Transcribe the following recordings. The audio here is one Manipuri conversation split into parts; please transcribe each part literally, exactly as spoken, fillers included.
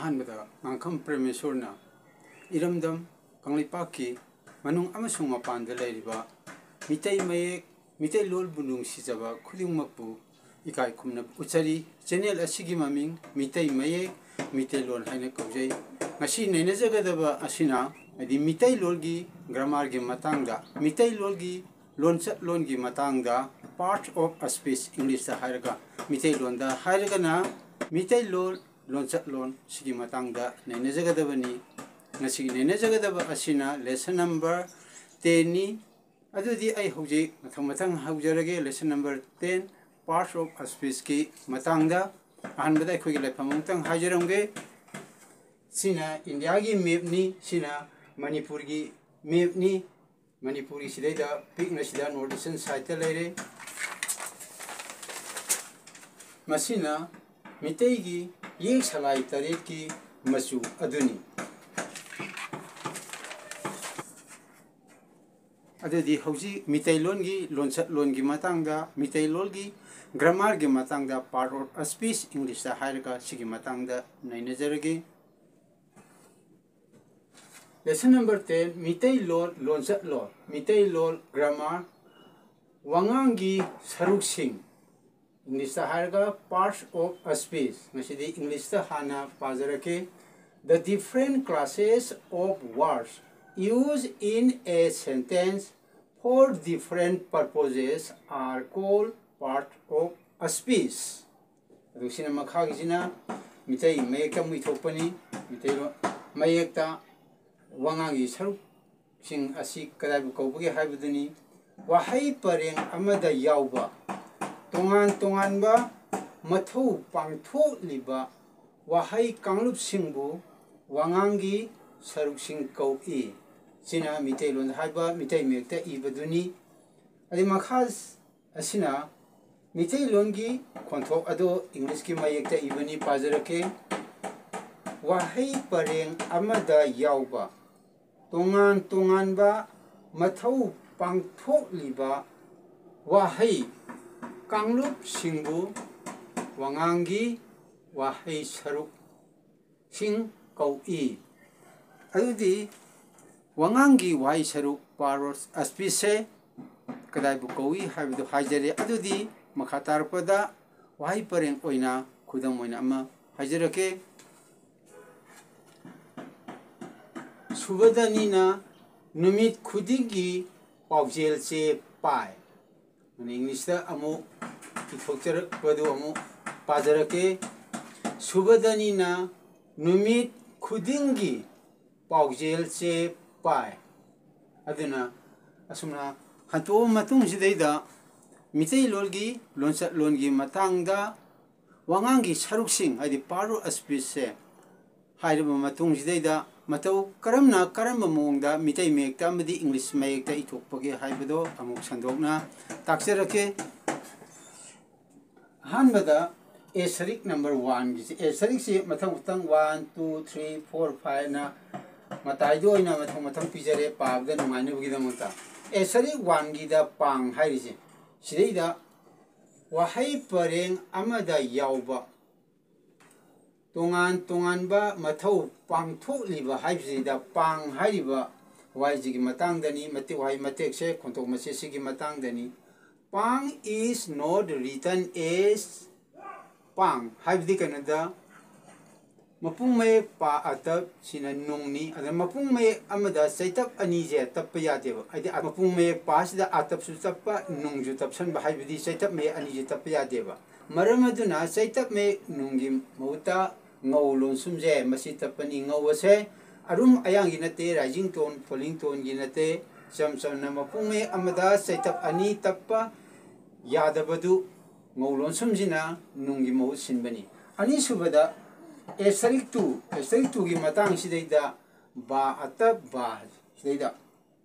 ꯑꯍꯥꯟꯕꯗ ꯉꯥꯡꯈꯝ ꯄ꯭ꯔꯦꯃꯦꯁꯣꯔꯅ ꯏꯔꯝꯗꯝ ꯀꯪꯂꯩꯄꯥꯛꯀꯤ ꯃꯅꯨꯡ ꯑꯃꯁꯨꯡ ꯃꯄꯥꯟꯗ ꯂꯩꯔꯤꯕ ꯃꯤꯇꯩ ꯃꯌꯦꯛ, ꯃꯤꯇꯩꯂꯣꯟꯕꯨ ꯅꯨꯡꯁꯤꯖꯕ ꯈꯨꯗꯤꯡꯃꯛꯄꯨ ꯏꯀꯥꯏ ꯈꯨꯝꯅꯕ ꯎꯠꯆꯔꯤ꯫ ꯆꯦꯅꯦꯜ ꯑꯁꯤꯒꯤ ꯃꯃꯤꯡ ꯃꯤꯇꯩ ꯃꯌꯦꯛ, ꯃꯤꯇꯩꯂꯣꯟ ꯍꯥꯏꯅ ꯀꯧꯖꯩ꯫ ꯉꯁꯤ ꯅꯩꯅꯖꯒꯗꯕ ꯑꯁꯤꯅ, ꯍꯥꯏꯗꯤ, ꯃꯤꯇꯩꯂꯣꯟꯒꯤ ꯒ꯭ꯔꯥꯃꯥꯔꯒꯤ ꯃꯇꯥꯡꯗ, ꯃꯤꯇꯩꯂꯣꯟꯒꯤ ꯂꯣꯟꯆꯠꯂꯣꯟꯒꯤ ꯃꯇꯥꯡꯗ, part of speech English ꯇ ꯍꯥꯏꯔꯒ, ꯃꯤꯇꯩꯂꯣꯟꯗ ꯍꯥꯏꯔꯒꯅ ꯃꯤꯇꯩꯂꯣꯟ ꯂꯣꯟꯆꯠꯂꯣꯟ ꯁꯤꯒꯤ ꯃꯇꯥꯡꯗ ꯅꯩꯅꯖꯒꯗꯕꯅꯤ꯫ ꯉꯁꯤꯒꯤ ꯅꯩꯅꯖꯒꯗꯕ ꯑꯁꯤꯅ lesson number ten ꯅꯤ꯫ ꯑꯗꯨꯗꯤ ꯑꯩ ꯍꯧꯖꯤꯛ ꯃꯊꯪ ꯃꯊꯪ ꯍꯧꯖꯔꯒꯦ꯫ Lesson number ten, part of speech ꯀꯤ ꯃꯇꯥꯡꯗ꯫ ꯑꯍꯥꯟꯕꯗ ꯑꯩꯈꯣꯏꯒꯤ ꯂꯩꯐꯝ ꯑꯃꯇꯪ ꯍꯥꯏꯖꯔꯝꯒꯦ꯫ ꯁꯤꯅ ꯏꯟꯗꯤꯌꯥꯒꯤ map ꯅꯤ, ꯁꯤꯅ ꯃꯅꯤꯄꯨꯔꯒꯤ map ꯅꯤ꯫ ꯃꯅꯤꯄꯨꯔꯒꯤ ꯁꯤꯗꯩꯗ ꯄꯤꯛꯅ ꯁꯤꯗ north eastern side ꯇ ꯂꯩꯔꯦ꯫ ꯃꯁꯤꯅ ꯃꯤꯇꯩꯒꯤ ꯌꯦꯛ ꯁꯂꯥꯏ ꯇꯔꯦꯠꯀꯤ ꯃꯆꯨ ꯑꯗꯨꯅꯤ꯫ ꯑꯗꯨꯗꯤ ꯍꯧꯖꯤꯛ ꯃꯤꯇꯩꯂꯣꯟꯒꯤ ꯂꯣꯟꯆꯠꯂꯣꯟꯒꯤ ꯃꯇꯥꯡꯗ, ꯃꯤꯇꯩꯂꯣꯟꯒꯤ ꯒ꯭ꯔꯥꯃꯥꯔꯒꯤ ꯃꯇꯥꯡꯗ, part of speech English ꯇ ꯍꯥꯏꯔꯒ, ꯁꯤꯒꯤ ꯃꯇꯥꯡꯗ ꯅꯩꯅꯖꯔꯒꯦ꯫ Lesson number ten, ꯃꯤꯇꯩꯂꯣꯟ ꯂꯣꯟꯆꯠꯂꯣꯟ, ꯃꯤꯇꯩꯂꯣꯟ ꯒ꯭ꯔꯥꯃꯥꯔ, ꯋꯥꯉꯥꯡꯒꯤ ꯁꯔꯨꯛꯁꯤꯡ, English ꯇ ꯍꯥꯏꯔꯒ part of speech꯫ ꯉꯁꯤꯗꯤ English ꯇ ꯍꯥꯟꯅ ꯄꯥꯖꯔꯛꯀꯦ꯫ The different classes of words used in a sentence for different purposes are called part of a speech꯫ ꯑꯗꯨ ꯁꯤꯅ ꯃꯈꯥꯒꯤꯁꯤꯅ ꯃꯤꯇꯩ ꯃꯌꯦꯛꯇ ꯑꯃꯨꯛ ꯏꯊꯣꯛꯄꯅꯤ꯫ ꯃꯤꯇꯩꯂꯣꯟ ꯃꯌꯦꯛꯇ ꯋꯥꯉꯥꯡꯒꯤ ꯁꯔꯨꯛꯁꯤꯡ ꯑꯁꯤ ꯀꯗꯥꯏꯕꯨ ꯀꯧꯕꯒꯦ ꯍꯥꯏꯕꯗꯨꯅꯤ꯫ ꯋꯥꯍꯩ ꯄꯔꯦꯡ ꯑꯃꯗ ꯌꯥꯎꯕ ꯇꯣꯉꯥꯟ ꯇꯣꯉꯥꯟꯕ ꯃꯊꯧ ꯄꯥꯡꯊꯣꯛꯂꯤꯕ ꯋꯥꯍꯩ ꯀꯥꯡꯂꯨꯞꯁꯤꯡꯕꯨ ꯋꯥꯉꯥꯡꯒꯤ ꯁꯔꯨꯛꯁꯤꯡ ꯀꯧꯏ꯫ ꯁꯤꯅ ꯃꯤꯇꯩꯂꯣꯟ ꯍꯥꯏꯕ ꯃꯤꯇꯩ ꯃꯌꯦꯛꯇ ꯏꯕꯗꯨꯅꯤ꯫ ꯑꯗꯩ ꯃꯈꯥ ꯑꯁꯤꯅ ꯃꯤꯇꯩꯂꯣꯟꯒꯤ ꯈꯣꯟꯊꯣꯛ ꯑꯗꯨ English ꯀꯤ ꯃꯌꯦꯛꯇ ꯏꯕꯅꯤ, ꯄꯥꯖꯔꯛꯀꯦ꯫ ꯋꯥꯍꯩ ꯄꯔꯦꯡ ꯑꯃꯗ ꯌꯥꯎꯕ ꯇꯣꯉꯥꯟ ꯇꯣꯉꯥꯟꯕ ꯃꯊꯧ ꯄꯥꯡꯊꯣꯛꯂꯤꯕ ꯋꯥꯍꯩ ꯀꯥꯡꯂꯨꯞꯁꯤꯡꯕꯨ ꯋꯥꯉꯥꯡꯒꯤ ꯋꯥꯍꯩ ꯁꯔꯨꯛ ꯁꯤꯡ ꯀꯧꯏ꯫ ꯑꯗꯨꯗꯤ ꯋꯥꯉꯥꯡꯒꯤ ꯋꯥꯍꯩ ꯁꯔꯨꯛ, part of speech ꯁꯦ ꯀꯗꯥꯏꯕꯨ ꯀꯧꯏ ꯍꯥꯏꯕꯗꯨ ꯍꯥꯏꯖꯔꯦ꯫ ꯑꯗꯨꯗꯤ ꯃꯈꯥ ꯇꯥꯔꯛꯄꯗ ꯋꯥꯍꯩ ꯄꯔꯦꯡ ꯑꯣꯏꯅ ꯈꯨꯗꯝ ꯑꯣꯏꯅ ꯑꯃ ꯍꯥꯏꯖꯔꯛꯀꯦ꯫ ꯁꯨꯕꯗꯅꯤꯅ ꯅꯨꯃꯤꯠ ꯈꯨꯗꯤꯡꯒꯤ ꯄꯥꯎꯖꯦꯜ ꯆꯦ ꯄꯥꯏ꯫ ꯑꯗꯨꯅ ꯏꯪꯂꯤꯁꯇ ꯑꯃꯨꯛ ꯏꯊꯣꯛꯆꯔꯛꯄꯗꯨ ꯑꯃꯨꯛ ꯄꯥꯖꯔꯛꯀꯦ꯫ ꯁꯨꯕꯗꯅꯤꯅ ꯅꯨꯃꯤꯠ ꯈꯨꯗꯤꯡꯒꯤ ꯄꯥꯎꯖꯦꯜ ꯆꯦ ꯄꯥꯏ꯫ ꯑꯗꯨꯅ ꯑꯁꯨꯝꯅ ꯍꯟꯇꯣꯛꯑ ꯃꯇꯨꯡꯁꯤꯗꯩꯗ ꯃꯤꯇꯩꯂꯣꯟꯒꯤ ꯂꯣꯟꯆꯠꯂꯣꯟꯒꯤ ꯃꯇꯥꯡꯗ ꯋꯥꯉꯥꯡꯒꯤ ꯁꯔꯨꯛꯁꯤꯡ, ꯍꯥꯏꯗꯤ part of speech ꯁꯦ ꯍꯥꯏꯔꯕ ꯃꯇꯨꯡꯁꯤꯗꯩꯗ ꯃꯇꯧ ꯀꯔꯝꯅ, ꯀꯔꯝꯕ ꯃꯑꯣꯡꯗ ꯃꯤꯇꯩ ꯃꯌꯦꯛꯇ ꯑꯃꯗꯤ ꯏꯪꯂꯤꯁ ꯃꯌꯦꯛꯇ ꯏꯊꯣꯛꯄꯒꯦ ꯍꯥꯏꯕꯗꯣ ꯑꯃꯨꯛ ꯁꯟꯗꯣꯛꯅ ꯇꯥꯛꯆꯔꯛꯀꯦ꯫ ꯑꯍꯥꯟꯕꯗ ꯑꯦꯁꯇꯔꯤꯛ number one ꯒꯤꯁꯦ, ꯑꯦꯁꯇꯔꯤꯛꯁꯤ ꯃꯊꯪ ꯃꯊꯪ one, two, three, four, five ꯅ ꯃꯇꯥꯏꯗ ꯑꯣꯏꯅ ꯃꯊꯪ ꯃꯊꯪ ꯄꯤꯖꯔꯦ, ꯄꯥꯕꯗ ꯅꯨꯡꯉꯥꯏꯅꯕꯒꯤꯗꯃꯛꯇ꯫ ꯑꯦꯁꯇꯔꯤꯛ one ꯒꯤꯗ ꯄꯥꯡ ꯍꯥꯏꯔꯤꯁꯦ, ꯁꯤꯗꯩꯗ ꯋꯥꯍꯩ ꯄꯔꯦꯡ ꯑꯃꯗ ꯌꯥꯎꯕ ꯇꯣꯉꯥꯟ ꯇꯣꯉꯥꯟꯕ ꯃꯊꯧ ꯄꯥꯡꯊꯣꯛꯂꯤꯕ ꯍꯥꯏꯕꯁꯤꯗ ꯄꯥꯡ ꯍꯥꯏꯔꯤꯕ ꯋꯥꯍꯩꯁꯤꯒꯤ ꯃꯇꯥꯡꯗꯅꯤ, ꯃꯇꯦꯛ, ꯋꯥꯍꯩ ꯃꯇꯦꯛꯁꯦ, ꯈꯣꯟꯊꯣꯛ ꯃꯆꯦꯠꯁꯤꯒꯤ ꯃꯇꯥꯡꯗꯅꯤ꯫ ꯄꯥꯡ is not written as ꯄꯥꯡ ꯍꯥꯏꯕꯗꯤ ꯀꯩꯅꯣꯗ, ꯃꯄꯨꯡ ꯃꯌꯦꯛ ꯄꯥ ꯑꯇꯞ ꯁꯤꯅ ꯅꯨꯡꯅꯤ꯫ ꯑꯗ ꯃꯄꯨꯡ ꯃꯌꯦꯛ ꯑꯃꯗ ꯆꯩꯇꯞ ꯑꯅꯤꯁꯦ ꯇꯞꯄ ꯌꯥꯗꯦꯕ꯫ ꯍꯥꯏꯗꯤ ꯃꯄꯨꯡ ꯃꯌꯦꯛ ꯄꯥꯁꯤꯗ ꯑꯇꯞꯁꯨ ꯇꯞꯄ, ꯅꯨꯡꯁꯨ ꯇꯞꯁꯟꯕ ꯍꯥꯏꯕꯗꯤ ꯆꯩꯇꯞ ꯃꯌꯦꯛ ꯑꯅꯤꯁꯦ ꯇꯞꯄ ꯌꯥꯗꯦꯕ꯫ ꯃꯔꯝ ꯑꯗꯨꯅ ꯆꯩꯇꯞ ꯃꯌꯦꯛ ꯅꯨꯡꯒꯤ ꯃꯍꯨꯠꯇ ꯉꯧ ꯂꯣꯟꯁꯨꯝꯁꯦ ꯃꯁꯤ ꯇꯞꯄꯅꯤ꯫ ꯉꯧ ꯑꯁꯦ ꯑꯔꯨꯝ ꯑꯌꯥꯡꯒꯤ ꯅꯠꯇꯦ, rising tone, falling tone ꯒꯤ ꯅꯠꯇꯦ꯫ ꯏꯆꯝ ꯆꯝꯅ ꯃꯄꯨꯡ ꯃꯌꯦꯛ ꯑꯃꯗ ꯆꯩꯇꯞ ꯑꯅꯤ ꯇꯞꯄ ꯌꯥꯗꯕꯗꯨ ꯉꯧ ꯂꯣꯟꯁꯨꯝꯁꯤꯅ ꯅꯨꯡꯒꯤ ꯃꯍꯨꯠ ꯁꯤꯟꯕꯅꯤ꯫ ꯑꯅꯤꯁꯨꯕꯗ ꯑꯦꯁꯇꯔꯤꯛ two, ꯑꯦꯁꯇꯔꯤꯛ two ꯒꯤ ꯃꯇꯥꯡꯁꯤꯗꯩꯗ ꯕꯥ ꯑꯇꯞ ꯕꯥ ꯁꯤꯗꯩꯗ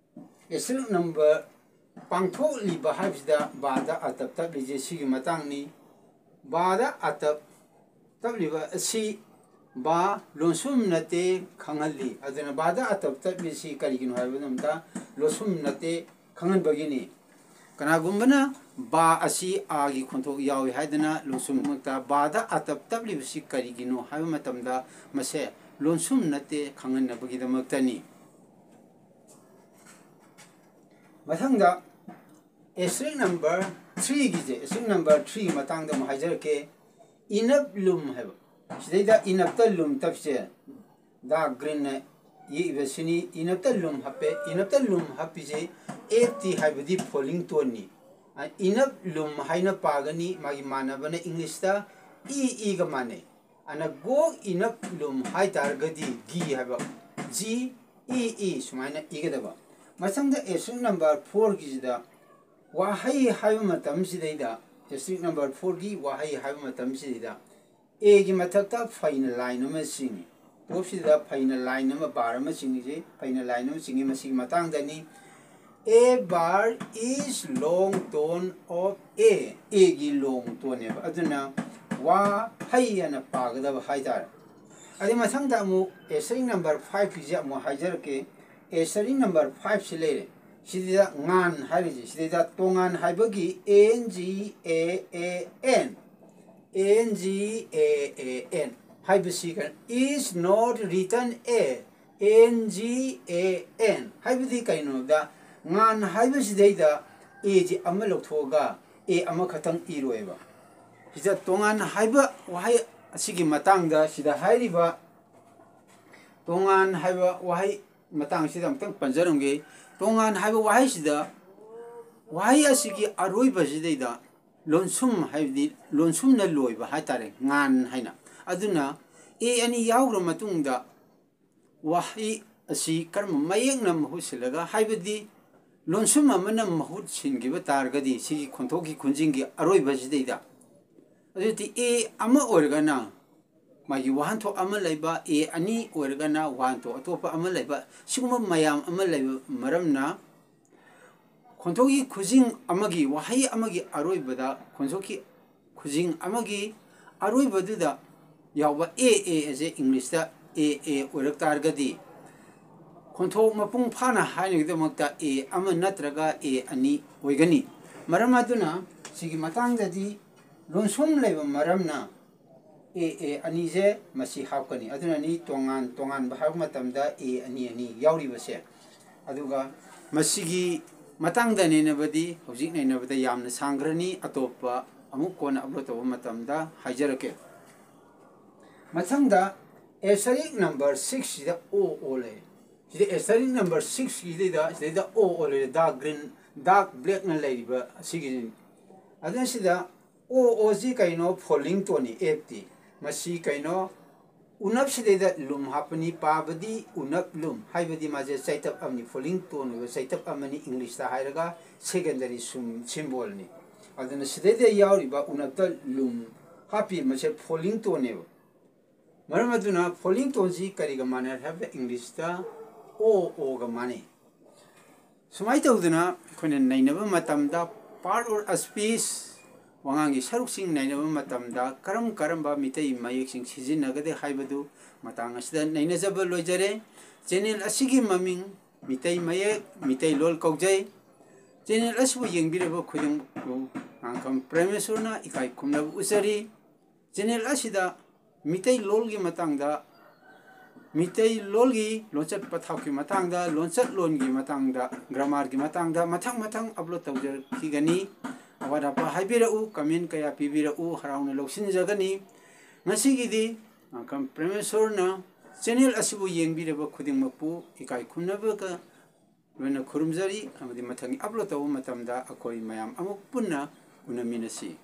ꯑꯦꯁꯇꯔꯤꯛ number ꯄꯥꯡꯊꯣꯛꯂꯤꯕ ꯍꯥꯏꯕꯁꯤꯗ ꯕꯥꯗ ꯑꯇꯞ ꯇꯞꯂꯤꯁꯦ ꯁꯤꯒꯤ ꯃꯇꯥꯡꯅꯤ꯫ ꯕꯥꯗ ꯑꯇꯞ ꯇꯞꯂꯤꯕ ꯑꯁꯤ ꯕꯥ ꯂꯣꯟꯁꯨꯝ ꯅꯠꯇꯦ ꯈꯪꯍꯜꯂꯤ꯫ ꯑꯗꯨꯅ ꯕꯥꯗ ꯑꯇꯞ ꯇꯞꯂꯤꯁꯤ ꯀꯔꯤꯒꯤꯅꯣ ꯍꯥꯏꯕ ꯃꯇꯝꯗ ꯂꯣꯟꯁꯨꯝ ꯅꯠꯇꯦ ꯈꯪꯍꯟꯕꯒꯤꯅꯤ꯫ ꯀꯅꯥꯒꯨꯝꯕꯅ ꯕꯥ ꯑꯁꯤ ꯑꯥꯒꯤ ꯈꯣꯟꯊꯣꯛ ꯌꯥꯎꯏ ꯍꯥꯏꯗꯅ ꯂꯣꯟꯁꯨꯝꯃꯛꯇ ꯕꯥꯗ ꯑꯥ ꯇꯞ ꯇꯞꯂꯤꯕꯁꯤ ꯀꯔꯤꯒꯤꯅꯣ ꯍꯥꯏꯕ ꯃꯇꯝꯗ ꯃꯁꯦ ꯂꯣꯟꯁꯨꯝ ꯅꯠꯇꯦ ꯈꯪꯍꯟꯅꯕꯒꯤꯗꯃꯛꯇꯅꯤ꯫ ꯃꯊꯪꯗ asterisk number threeꯒꯤꯁꯦ, asterisk number three ꯃꯇꯥꯡꯗ ꯑꯃꯨꯛ ꯍꯥꯏꯖꯔꯛꯀꯦ꯫ ꯏꯅꯞ ꯂꯨꯝ ꯍꯥꯏꯕ, ꯁꯤꯗꯩꯗ ꯏꯅꯞꯇ ꯂꯨꯝ ꯇꯞꯁꯦ dark greenꯅ ꯌꯦꯛꯏꯕꯁꯤꯅꯤ꯫ ꯏꯅꯞꯇ ꯂꯨꯝ ꯍꯥꯞꯄꯦ꯫ ꯏꯅꯞꯇ ꯂꯨꯝ ꯍꯥꯞꯄꯤꯁꯦ ꯑꯦꯐ ꯇꯤ ꯍꯥꯏꯕꯗꯤ falling toneꯅꯤ꯫ ꯑ, ꯏꯅꯞ ꯂꯨꯝ ꯍꯥꯏꯅ ꯄꯥꯒꯅꯤ꯫ ꯃꯥꯒꯤ ꯃꯥꯟꯅꯕꯅ ꯏꯪꯂꯤꯁꯇ ꯏ ꯏꯒ ꯃꯥꯟꯅꯩ꯫ ꯑꯅ ꯒꯣꯛ ꯏꯅꯞ ꯂꯨꯝ ꯍꯥꯏ ꯇꯥꯔꯒꯗꯤ ꯒꯤ ꯍꯥꯏꯕ, ꯖꯤ ꯏ ꯏ ꯁꯨꯃꯥꯏꯅ ꯏꯒꯗꯕ꯫ ꯃꯊꯪꯗ asterisk number fourꯒꯤꯁꯤꯗ ꯋꯥꯍꯩ ꯍꯥꯏꯕ ꯃꯇꯝꯁꯤꯗꯩꯗ, asterisk number fourꯒꯤ ꯋꯥꯍꯩ ꯍꯥꯏꯕ ꯃꯇꯝꯁꯤꯗꯩꯗ ꯑꯦꯒꯤ ꯃꯊꯛꯇ ꯐꯩꯅ line ꯑꯃ ꯆꯤꯡꯉꯤ꯫ ꯇꯣꯞꯁꯤꯗ ꯐꯩꯅ line ꯑꯃ, bar ꯑꯃ ꯆꯤꯡꯉꯤꯁꯤ ꯐꯩꯅ line ꯑꯃ ꯆꯤꯡꯉꯤ꯫ ꯃꯁꯤꯒꯤ ꯃꯇꯥꯡꯗꯅꯤ꯫ A bar is long tone of A꯫ ꯑꯦꯒꯤ long toneꯅꯦꯕ꯫ ꯑꯗꯨꯅ ꯋꯥꯍꯩ ꯑꯅ ꯄꯥꯒꯗꯕ ꯍꯥꯏꯇꯥꯔꯦ꯫ ꯑꯗꯩ ꯃꯊꯪꯗ ꯑꯃꯨꯛ asterisk number fiveꯀꯤꯁꯦ ꯑꯃꯨꯛ ꯍꯥꯏꯖꯔꯛꯀꯦ꯫ Asterisk number fiveꯁꯤ ꯂꯩꯔꯦ꯫ ꯁꯤꯗ ꯉꯥꯟ ꯍꯥꯏꯔꯤꯁꯦ, ꯁꯤꯗꯩꯗ ꯇꯣꯉꯥꯟ ꯍꯥꯏꯕꯒꯤ N G A A N, N G A A N ꯍꯥꯏꯕꯁꯤ ꯀꯩꯅꯣ? Is not written A, N G A N ꯍꯥꯏꯕꯗꯤ ꯀꯩꯅꯣꯗ, ꯉꯥꯟ ꯍꯥꯏꯕꯁꯤꯗꯩꯗ ꯑꯦꯁꯤ ꯑꯃ ꯂꯧꯊꯣꯛꯑꯒ ꯑꯦ ꯑꯃꯈꯛꯇꯪ ꯏꯔꯣꯏꯕ꯫ ꯁꯤꯗ ꯇꯣꯉꯥꯟ ꯍꯥꯏꯕ ꯋꯥꯍꯩ ꯑꯁꯤꯒꯤ ꯃꯇꯥꯡꯗ ꯁꯤꯗ ꯍꯥꯏꯔꯤꯕ ꯇꯣꯉꯥꯟ ꯍꯥꯏꯕ ꯋꯥꯍꯩ ꯃꯇꯥꯡꯁꯤꯗ ꯑꯃꯨꯛꯇꯪ ꯄꯟꯖꯔꯝꯒꯦ꯫ ꯇꯣꯉꯥꯟ ꯍꯥꯏꯕ ꯋꯥꯍꯩꯁꯤꯗ, ꯋꯥꯍꯩ ꯑꯁꯤꯒꯤ ꯑꯔꯣꯏꯕꯁꯤꯗꯩꯗ ꯂꯣꯟꯁꯨꯝ ꯍꯥꯏꯕꯗꯤ ꯂꯣꯟꯁꯨꯝꯅ ꯂꯣꯏꯕ ꯍꯥꯏꯇꯥꯔꯦ, ꯉꯥꯟ ꯍꯥꯏꯅ꯫ ꯑꯗꯨꯅ ꯑꯦ ꯑꯅꯤ ꯌꯥꯎꯈ꯭ꯔ ꯃꯇꯨꯡꯗ ꯋꯥꯍꯩ ꯑꯁꯤ ꯀꯔꯝꯕ ꯃꯌꯦꯛꯅ ꯃꯍꯨꯠ ꯁꯤꯜꯂꯒ, ꯍꯥꯏꯕꯗꯤ ꯂꯣꯟꯁꯨꯝ ꯑꯃꯅ ꯃꯍꯨꯠ ꯁꯤꯟꯈꯤꯕ ꯇꯥꯔꯒꯗꯤ ꯁꯤꯒꯤ ꯈꯣꯟꯊꯣꯛꯀꯤ ꯈꯨꯟꯖꯤꯡꯒꯤ ꯑꯔꯣꯏꯕꯁꯤꯗꯩꯗ, ꯑꯗꯨꯗꯤ ꯑꯦ ꯑꯃ ꯑꯣꯏꯔꯒꯅ ꯃꯥꯒꯤ ꯋꯥꯍꯟꯊꯣꯛ ꯑꯃ ꯂꯩꯕ, ꯑꯦ ꯑꯅꯤ ꯑꯣꯏꯔꯒꯅ ꯋꯥꯍꯟꯊꯣꯛ ꯑꯇꯣꯞꯄ ꯑꯃ ꯂꯩꯕ, ꯁꯤꯒꯨꯝꯕ ꯃꯌꯥꯝ ꯑꯃ ꯂꯩꯕ ꯃꯔꯝꯅ ꯈꯣꯟꯊꯣꯛꯀꯤ ꯈꯨꯖꯤꯡ ꯑꯃꯒꯤ, ꯋꯥꯍꯩ ꯑꯃꯒꯤ ꯑꯔꯣꯏꯕꯗ ꯈꯣꯟꯊꯣꯛꯀꯤ ꯈꯨꯖꯤꯡ ꯑꯃꯒꯤ ꯑꯔꯣꯏꯕꯗꯨꯗ ꯌꯥꯎꯕ ꯑꯦ ꯑꯦ ꯑꯁꯦ ꯏꯪꯂꯤꯁꯇ ꯑꯦ ꯑꯦ ꯑꯣꯏꯔꯛ ꯇꯥꯔꯒꯗꯤ ꯈꯣꯟꯊꯣꯛ ꯃꯄꯨꯡ ꯐꯥꯅ ꯍꯥꯏꯅꯕꯒꯤꯗꯃꯛꯇ ꯑꯦ ꯑꯃ ꯅꯠꯇ꯭ꯔꯒ ꯑꯦ ꯑꯅꯤ ꯑꯣꯏꯒꯅꯤ꯫ ꯃꯔꯝ ꯑꯗꯨꯅ ꯁꯤꯒꯤ ꯃꯇꯥꯡꯗꯗꯤ ꯂꯣꯟꯁꯨꯝ ꯂꯩꯕ ꯃꯔꯝꯅ ꯑꯦ ꯑꯦ ꯑꯅꯤꯁꯦ ꯃꯁꯤ ꯍꯥꯞꯀꯅꯤ꯫ ꯑꯗꯨꯅꯅꯤ ꯇꯣꯉꯥꯟ ꯇꯣꯉꯥꯟꯕ ꯍꯥꯏꯕ ꯃꯇꯝꯗ ꯑꯦ ꯑꯅꯤ ꯑꯅꯤ ꯌꯥꯎꯔꯤꯕꯁꯦ꯫ ꯑꯗꯨꯒ ꯃꯁꯤꯒꯤ ꯃꯇꯥꯡꯗ ꯅꯩꯅꯕꯗꯤ ꯍꯧꯖꯤꯛ ꯅꯩꯅꯕꯗ ꯌꯥꯝꯅ ꯁꯥꯡꯈ꯭ꯔꯅꯤ, ꯑꯇꯣꯞꯄ ꯑꯃꯨꯛ ꯀꯣꯟꯅ ꯑꯞꯂꯣꯗ ꯇꯧꯕ ꯃꯇꯝꯗ ꯍꯥꯏꯖꯔꯛꯀꯦ꯫ ꯃꯊꯪꯗ asterisk number six ꯁꯤꯗ ꯑꯣ ꯑꯣ ꯂꯩ꯫ ꯁꯤꯗ asterisk number six ꯁꯤꯗꯩꯗ ꯁꯤꯗꯩꯗ ꯑꯣ ꯑꯣ ꯂꯩꯔꯦ, ꯗꯥꯔꯛ ꯒ꯭ꯔꯤꯟ, ꯗꯥꯔꯛ ꯕ꯭ꯂꯦꯛꯅ ꯂꯩꯔꯤꯕ ꯑꯁꯤꯒꯤꯅꯤ꯫ ꯑꯗꯨꯅ ꯁꯤꯗ ꯑꯣ ꯑꯣ ꯁꯤ ꯀꯩꯅꯣ? ꯐꯣꯂꯤꯡ ꯇꯣꯟꯅꯤ, ꯑꯦꯐ ꯇꯤ꯫ ꯃꯁꯤ ꯀꯩꯅꯣ? ꯎꯅꯞꯁꯤꯗꯩꯗ ꯂꯨꯝ ꯍꯥꯞꯄꯅꯤ, ꯄꯥꯕꯗꯤ ꯎꯅꯞ ꯂꯨꯝ, ꯍꯥꯏꯕꯗꯤ ꯃꯥꯁꯦ ꯆꯩꯇꯞ ꯑꯃꯅꯤ, ꯐꯣꯂꯤꯡ ꯇꯣꯟ ꯑꯣꯏꯕ ꯆꯩꯇꯞ ꯑꯃꯅꯤ, ꯏꯪꯂꯤꯁꯇ ꯍꯥꯏꯔꯒ ꯁꯦꯀꯦꯟꯗꯔꯤ ꯁꯨꯝ ꯁꯤꯝꯕꯣꯜꯅꯤ꯫ ꯑꯗꯨꯅ ꯁꯤꯗꯩꯗ ꯌꯥꯎꯔꯤꯕ ꯎꯅꯞꯇ ꯂꯨꯝ ꯍꯥꯞꯄꯤ, ꯃꯁꯦ ꯐꯣꯂꯤꯡ ꯇꯣꯟꯅꯦꯕ꯫ ꯃꯔꯝ ꯑꯗꯨꯅ ꯐꯣꯂꯤꯡ ꯇꯣꯟꯁꯤ ꯀꯔꯤꯒ ꯃꯥꯟꯅꯔꯦ ꯍꯥꯏꯕꯗ ꯏꯪꯂꯤꯁꯇ ꯑꯣ ꯑꯣꯒ ꯃꯥꯟꯅꯩ꯫ ꯁꯨꯃꯥꯏꯅ ꯇꯧꯗꯅ ꯑꯩꯈꯣꯏꯅ ꯅꯩꯅꯕ ꯃꯇꯝꯗ part or speech, ꯋꯥꯉꯥꯡꯒꯤ ꯁꯔꯨꯛꯁꯤꯡ ꯅꯩꯅꯕ ꯃꯇꯝꯗ ꯀꯔꯝ ꯀꯔꯝꯕ ꯃꯤꯇꯩ ꯃꯌꯦꯛꯁꯤꯡ ꯁꯤꯖꯤꯟꯅꯒꯗꯦ ꯍꯥꯏꯕꯗꯨ ꯃꯇꯥꯡ ꯑꯁꯤꯗ ꯅꯩꯅꯖꯕ ꯂꯣꯏꯖꯔꯦ꯫ ꯆꯦꯅꯦꯜ ꯑꯁꯤꯒꯤ ꯃꯃꯤꯡ ꯃꯤꯇꯩ ꯃꯌꯦꯛ, ꯃꯤꯇꯩꯂꯣꯜ ꯀꯧꯖꯩ꯫ ꯆꯦꯅꯦꯜ ꯑꯁꯤꯕꯨ ꯌꯦꯡꯕꯤꯔꯕ ꯈꯨꯗꯤꯡꯃꯛꯄꯨ ꯉꯥꯡꯈꯝ ꯄ꯭ꯔꯦꯃꯦꯁꯣꯔꯅ ꯏꯀꯥꯏ ꯈꯨꯝꯅꯕ ꯎꯠꯆꯔꯤ꯫ ꯆꯦꯅꯦꯜ ꯑꯁꯤꯗ ꯃꯤꯇꯩꯂꯣꯜꯒꯤ ꯃꯇꯥꯡꯗ, ꯃꯤꯇꯩꯂꯣꯜꯒꯤ ꯂꯣꯟꯆꯠ ꯄꯊꯥꯞꯀꯤ ꯃꯇꯥꯡꯗ, ꯂꯣꯟꯆꯠꯂꯣꯟꯒꯤ ꯃꯇꯥꯡꯗ, ꯒ꯭ꯔꯥꯃꯥꯔꯒꯤ ꯃꯇꯥꯡꯗ ꯃꯊꯪ ꯃꯊꯪ ꯑꯞꯂꯣꯗ ꯇꯧꯖꯔꯛꯈꯤꯒꯅꯤ꯫ ꯑꯋꯥꯠ ꯑꯄꯥ ꯍꯥꯏꯕꯤꯔꯛꯎ, ꯀꯃꯦꯟ ꯀꯌꯥ ꯄꯤꯕꯤꯔꯛꯎ, ꯍꯔꯥꯎꯅ ꯂꯧꯁꯤꯟꯖꯒꯅꯤ꯫ ꯉꯁꯤꯒꯤꯗꯤ ꯉꯥꯡꯈꯝ ꯄ꯭ꯔꯦꯃꯦꯁꯣꯔꯅ ꯆꯦꯅꯦꯜ ꯑꯁꯤꯕꯨ ꯌꯦꯡꯕꯤꯔꯕ ꯈꯨꯗꯤꯡꯃꯛꯄꯨ ꯏꯀꯥꯏ ꯈꯨꯝꯅꯕꯒ ꯂꯣꯏꯅ ꯈꯨꯔꯨꯝꯖꯔꯤ, ꯑꯃꯗꯤ ꯃꯊꯪꯒꯤ ꯑꯞꯂꯣꯗ ꯇꯧꯕ ꯃꯇꯝꯗ ꯑꯩꯈꯣꯏ ꯃꯌꯥꯝ ꯑꯃꯨꯛ ꯄꯨꯟꯅ ꯎꯅꯃꯤꯟꯅꯁꯤ꯫